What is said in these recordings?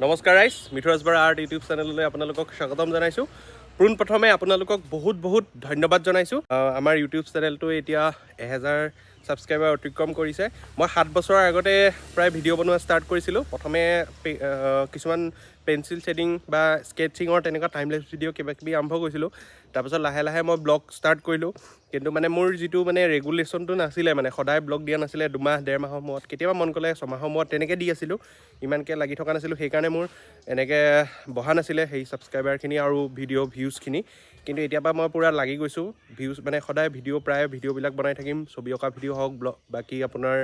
নমস্কাৰ ৰাইজ, Mithuraj Bora art YouTube চেনেললৈ আপোনালোকক স্বাগতম জনাইছোঁ। পোনপ্ৰথমে আপোনালোকক বহুত বহুত ধন্যবাদ জনাইছোঁ। আমাৰ ইউটিউব চেনেলটো এতিয়া 1000 ছাবস্ক্ৰাইবাৰ অতিক্ৰম কৰিছে। মই 7 বছৰৰ আগতে প্ৰায় ভিডিঅ' বনোৱা ষ্টাৰ্ট কৰিছিলোঁ। প্ৰথমে কিছুমান পেঞ্চিল শ্বেডিং বা স্কেটছিঙৰ তেনেকুৱা টাইম লেপছ ভিডিঅ' কিবা কিবি আৰম্ভ কৰিছিলোঁ। তাৰপিছত লাহে লাহে মই ব্লগ ষ্টাৰ্ট কৰিলোঁ। কিন্তু মানে মোৰ যিটো মানে ৰেগুলেশ্যনটো নাছিলে, মানে সদায় ব্লগ দিয়া নাছিলে। দুমাহ ডেৰ মাহৰ মূৰত, কেতিয়াবা মন গ'লে 6 মাহৰ মূৰত তেনেকৈ দি আছিলোঁ। ইমানকৈ লাগি থকা নাছিলোঁ। সেইকাৰণে মোৰ এনেকৈ বঢ়া নাছিলে সেই ছাবস্ক্ৰাইবাৰখিনি আৰু ভিডিঅ' ভিউজখিনি। কিন্তু এতিয়াৰ পৰা মই পূৰা লাগি গৈছোঁ। ভিউজ মানে সদায় ভিডিঅ', প্ৰায় ভিডিঅ'বিলাক বনাই থাকিম। ছবি অঁকা ভিডিঅ' হওক, ব্লগ, বাকী আপোনাৰ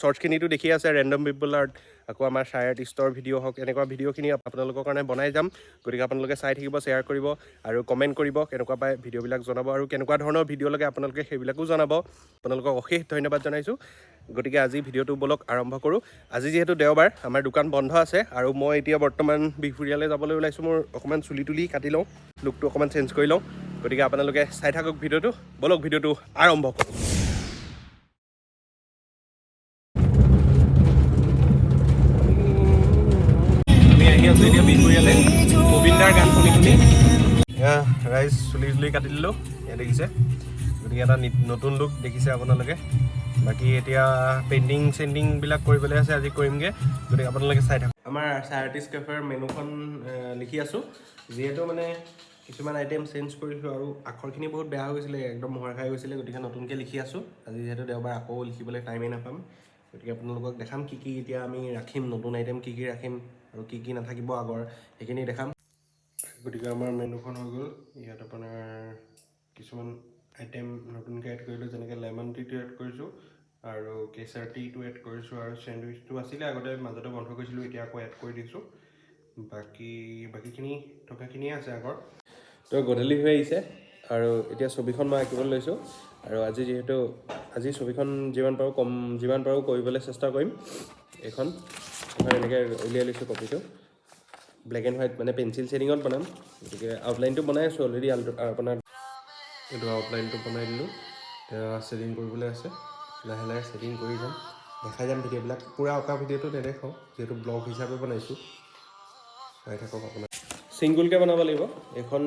শ্বৰ্টছখিনিতো দেখি আছে, ৰেণ্ডম পিপল আৰ্ট, আকৌ আমাৰ চাই আৰ্টিষ্টৰ ভিডিঅ' হওক, এনেকুৱা ভিডিঅ'খিনি আপোনালোকৰ কাৰণে বনাই যাম। গতিকে আপোনালোকে চাই থাকিব, শ্বেয়াৰ কৰিব আৰু কমেণ্ট কৰিব। কেনেকুৱা পায় ভিডিঅ'বিলাক জনাব আৰু কেনেকুৱা ধৰণৰ ভিডিঅ' লাগে আপোনালোকে সেইবিলাকো জনাব। আপোনালোকক অশেষ ধন্যবাদ জনাইছোঁ। গতিকে আজি ভিডিঅ'টো ব'লক আৰম্ভ কৰোঁ। আজি যিহেতু দেওবাৰ, আমাৰ দোকান বন্ধ আছে আৰু মই এতিয়া বৰ্তমান বিহপুৰীয়ালৈ যাবলৈ ওলাইছোঁ। মোৰ অকণমান চুলি তুলি কাটি লওঁ, লুকটো অকণমান চেঞ্জ কৰি লওঁ। গতিকে আপোনালোকে চাই থাকক ভিডিঅ'টো। ব'লক, ভিডিঅ'টো আৰম্ভ কৰোঁ। আমি আহি আছোঁ এতিয়া বিহপুৰীয়ালৈ গোবিন্দাৰ গান শুনি শুনি। এয়া ৰাইজ, চুলি তুলি কাটি দিলোঁ, এয়া দেখিছে। গতিকে এটা নতুন লুক দেখিছে আপোনালোকে। বাকী এতিয়া পেইণ্টিং চেইণ্টিংবিলাক কৰিবলৈ আছে, আজি কৰিমগৈ। গতিকে আপোনালোকে চাই থাকক। আমাৰ চাই আৰ্টিষ্ট কেফেৰ মেনুখন লিখি আছোঁ। যিহেতু মানে কিছুমান আইটেম চেঞ্জ কৰিছোঁ আৰু আখৰখিনি বহুত বেয়া হৈ গৈছিলে, একদম মোহৰ খাই গৈছিলে। গতিকে নতুনকৈ লিখি আছোঁ। আজি যিহেতু দেওবাৰ, আকৌ লিখিবলৈ টাইমেই নাপাম। গতিকে আপোনালোকক দেখাম কি কি এতিয়া আমি ৰাখিম, নতুন আইটেম কি কি ৰাখিম আৰু কি কি নাথাকিব আগৰ, সেইখিনি দেখাম। গতিকে আমাৰ মেনুখন হৈ গ'ল। ইয়াত আপোনাৰ কিছুমান আইটেম নতুনকৈ এড কৰিলোঁ, যেনেকৈ লেমন টিটো এড কৰিছোঁ আৰু কেচাৰ টিটো এড কৰিছোঁ আৰু চেণ্ডউইচটো আছিলে আগতে, মাজতে বন্ধ কৰিছিলোঁ, এতিয়া আকৌ এড কৰি দিছোঁ। বাকীখিনি থকাখিনিয়ে আছে আগৰ। তো গধূলি হৈ আহিছে আৰু এতিয়া ছবিখন মই আঁকিবলৈ লৈছোঁ। আৰু আজি যিহেতু আজি ছবিখন যিমান পাৰোঁ কম, যিমান পাৰোঁ কৰিবলৈ চেষ্টা কৰিম। এইখন এখন এনেকৈ উলিয়াই লৈছোঁ কপিটো। ব্লেক এণ্ড হোৱাইট, মানে পেঞ্চিল শ্বেডিঙত বনাম। গতিকে আউটলাইনটো বনাই আছোঁ অলৰেডি। আপোনাৰ এইটো আউটলাইনটো বনাই দিলোঁ। এতিয়া শ্বেডিং কৰিবলৈ আছে। লাহে লাহে শ্বেডিং কৰি যাম, দেখাই যাম ভিডিঅ'বিলাক। পূৰা অঁকা ভিডিঅ'টো নেদেখাওঁ, যিহেতু ব্লগ হিচাপে বনাইছোঁ। চাই থাকক। আপোনাৰ ছিংগুলকৈ বনাব লাগিব। এইখন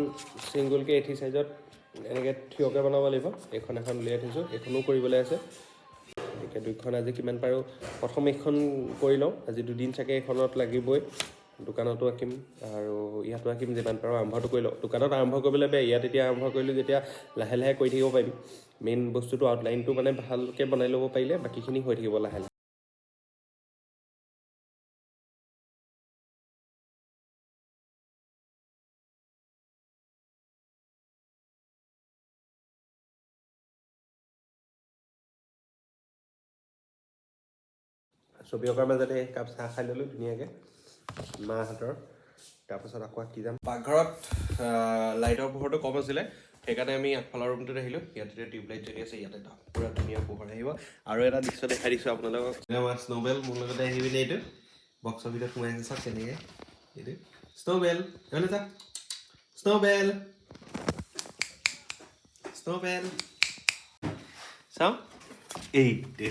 ছিংগুলকৈ এ থ্ৰী চাইজত এনেকৈ থিয়কৈ বনাব লাগিব। এইখন এখন উলিয়াই থৈছোঁ, এইখনো কৰিবলৈ আছে। গতিকে দুইখন আজি কিমান পাৰোঁ, প্ৰথম এইখন কৰি লওঁ। আজি দুদিন চাগে এইখনত লাগিবই। দোকানতো আঁকিম আৰু ইয়াতো আঁকিম। যিমান পাৰোঁ আৰম্ভটো কৰি লওঁ। দোকানত আৰম্ভ কৰিবলৈ বেয়া, ইয়াত এতিয়া আৰম্ভ কৰিলোঁ যেতিয়া লাহে লাহে কৰি থাকিব পাৰিম। মেইন বস্তুটো আউটলাইনটো মানে ভালকৈ বনাই ল'ব পাৰিলে বাকীখিনি হৈ থাকিব লাহে লাহে। ছবি অঁকাৰ মাজতে একাপ চাহ খাই ল'লোঁ ধুনীয়াকৈ মাহঁতৰ। তাৰপাছত আকৌ আঁকি যাম। পাকঘৰত লাইটৰ পোহৰটো কম আছিলে, সেইকাৰণে আমি আগফালৰ ৰুমটোত আহিলোঁ। ইয়াত এতিয়া টিউব লাইট জ্বলি আছে। ইয়াতে এটা পূৰা ধুনীয়া পোহৰ আহিব। আৰু এটা দৃশ্য দেখাই দিছোঁ আপোনালোকক। আমাৰ স্ন'বেল মোৰ লগতে আহি পিনে এইটো বক্সৰ ভিতৰত সোমাই আছে। চাওক কেনেকৈ। এইটো স্ন'বেল, এইফালে চা। স্ন'বেল, স্ন'বেল, চাওঁ এইটো।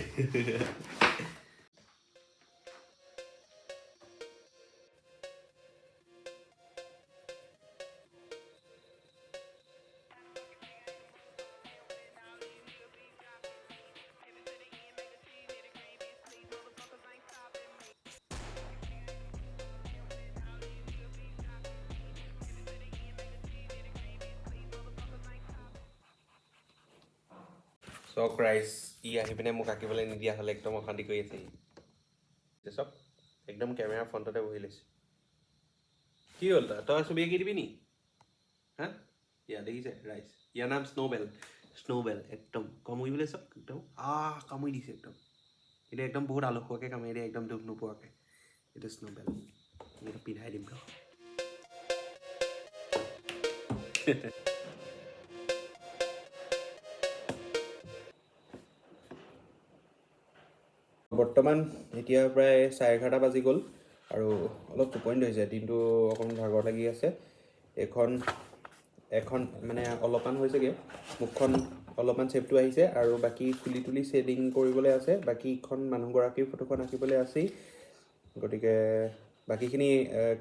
চাওক ৰাইজ, ই আহি পিনে মোক আঁকিবলৈ নিদিয়া হ'লে, একদম অশান্তি কৰি আছে ই। চাওক, একদম কেমেৰা ফ্ৰণ্টতে বহি লৈছে। কি হ'ল, তই ছবি আঁকি দিবি নি? হা, ইয়া দেখিছে ৰাইজ, ইয়াৰ নাম স্ন'বেল। স্ন'বেল একদম কামুৰিবলৈ চাওক, একদম আহ কামুৰি দিছে একদম। এতিয়া একদম বহুত আলসুৱাকৈ কামুৰি দিয়ে, একদম দুখ নোপোৱাকৈ। এইটো স্ন'বেল, এইটো পিন্ধাই দিম ৰ। বৰ্তমান এতিয়া প্ৰায় 11:30 বাজি গ'ল আৰু অলপ টোপনি ধৰিছে। দিনটো অকণমান ভাগৰ লাগি আছে। এইখন এখন মানে অলপমান হৈছেগৈ, মুখখন অলপমান শ্বেপটো আহিছে আৰু বাকী চুলি তুলি শ্বেডিং কৰিবলৈ আছে। বাকীখন মানুহগৰাকীৰ ফটোখন আঁকিবলৈ আছেই। গতিকে বাকীখিনি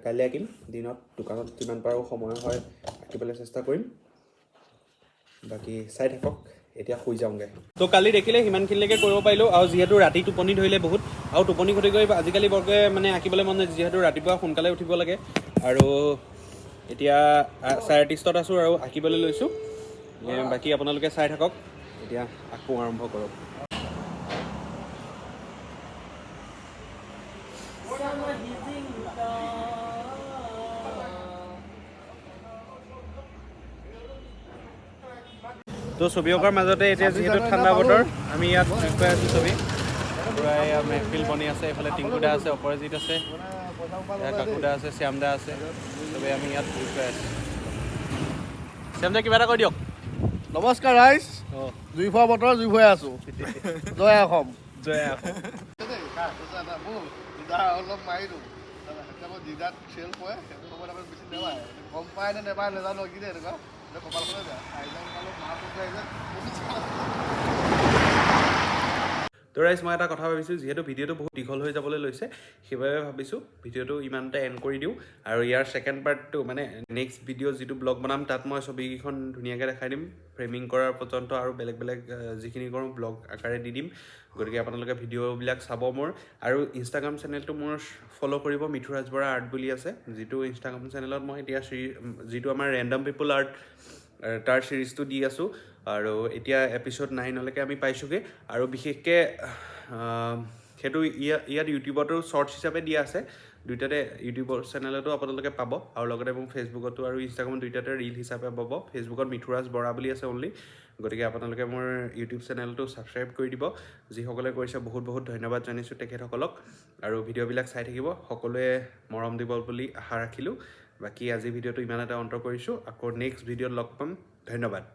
কাইলৈ আঁকিম। দিনত দোকানত যিমান পাৰোঁ সময় হয় আঁকিবলৈ চেষ্টা কৰিম। বাকী চাই থাকক, এতিয়া শুই যাওঁগৈ। তো কালি দেখিলে সিমানখিনিলৈকে কৰিব পাৰিলোঁ। আৰু যিহেতু ৰাতি টোপনি ধৰিলে বহুত আৰু টোপনি ক্ষতি কৰি আজিকালি বৰকৈ মানে আঁকিবলৈ মন নাযায়, যিহেতু ৰাতিপুৱা সোনকালে উঠিব লাগে। আৰু এতিয়া 30:30ত আছোঁ আৰু আঁকিবলৈ লৈছোঁ। বাকী আপোনালোকে চাই থাকক। এতিয়া আকৌ আৰম্ভ কৰক। তো ছবি অঁকাৰ মাজতে এতিয়া যিহেতু ঠাণ্ডা বতৰ, আমি ইয়াত দেখুৱাই আছোঁ ছবি। পূৰা এয়া মেহফিল বনি আছে। এইফালে টিংকুদা আছে, অপৰাজিত আছে, এয়া কাকুদা আছে, শ্যামদা আছে। চবেই আমি ইয়াত দেখুৱাই আছোঁ। শ্যামদা, কিবা এটা কৈ দিয়ক। নমস্কাৰ ৰাইজ। জুই ফুৱা বতৰ, জুই ফুৱাই আছো। জয় অসম। জয় অসম। অলপ মাৰি দিওঁ জিদাত চেল পৰে, সেইটো সময়ত আকৌ বেছি নেমাৰে। গম পায় নে নেপায় নাজানো, কি এনেকুৱা কপালখনে বেয়া আহি যায়, মাছ আহিছে। তো ৰাইজ, মই এটা কথা ভাবিছোঁ, যিহেতু ভিডিঅ'টো বহুত দীঘল হৈ যাবলৈ লৈছে, সেইবাবে ভাবিছোঁ ভিডিঅ'টো ইমানতে এণ্ড কৰি দিওঁ। আৰু ইয়াৰ ছেকেণ্ড পাৰ্টটো, মানে নেক্সট ভিডিঅ' যিটো ব্লগ বনাম, তাত মই ছবিকেইখন ধুনীয়াকৈ দেখাই দিম, ফ্ৰেমিং কৰাৰ পৰ্যন্ত আৰু বেলেগ বেলেগ যিখিনি কৰোঁ ব্লগ আকাৰে দি দিম। গতিকে আপোনালোকে ভিডিঅ'বিলাক চাব মোৰ। আৰু ইনষ্টাগ্ৰাম চেনেলটো মোৰ ফ'ল' কৰিব, মিথুৰাজ বৰা আৰ্ট বুলি আছে, যিটো ইনষ্টাগ্ৰাম চেনেলত মই এতিয়া যিটো আমাৰ ৰেণ্ডম পিপুল আৰ্ট, তাৰ ছিৰিজটো দি আছোঁ। আৰু এতিয়া এপিছ'ড 9লৈকে আমি পাইছোঁগৈ। আৰু বিশেষকৈ সেইটো ইয়াত ইউটিউবতো শ্বৰ্টছ হিচাপে দিয়া আছে, দুইটাতে ইউটিউবৰ চেনেলতো আপোনালোকে পাব। আৰু লগতে মোৰ ফেচবুকতো আৰু ইনষ্টাগ্ৰামত দুইটাতে ৰিল হিচাপে পাব। ফেচবুকত মিথুৰাজ বৰা বুলি আছে অনলি। গতিকে আপোনালোকে মোৰ ইউটিউব চেনেলটো ছাবস্ক্ৰাইব কৰি দিব। যিসকলে কৰিছে, বহুত বহুত ধন্যবাদ জনাইছোঁ তেখেতসকলক। আৰু ভিডিঅ'বিলাক চাই থাকিব, সকলোৱে মৰম দিব বুলি আশা ৰাখিলোঁ। বাকী আজি ভিডিঅ'টো ইমানতে অন্ত কৰিছোঁ। আকৌ নেক্সট ভিডিঅ'ত লগ পাম। ধন্যবাদ।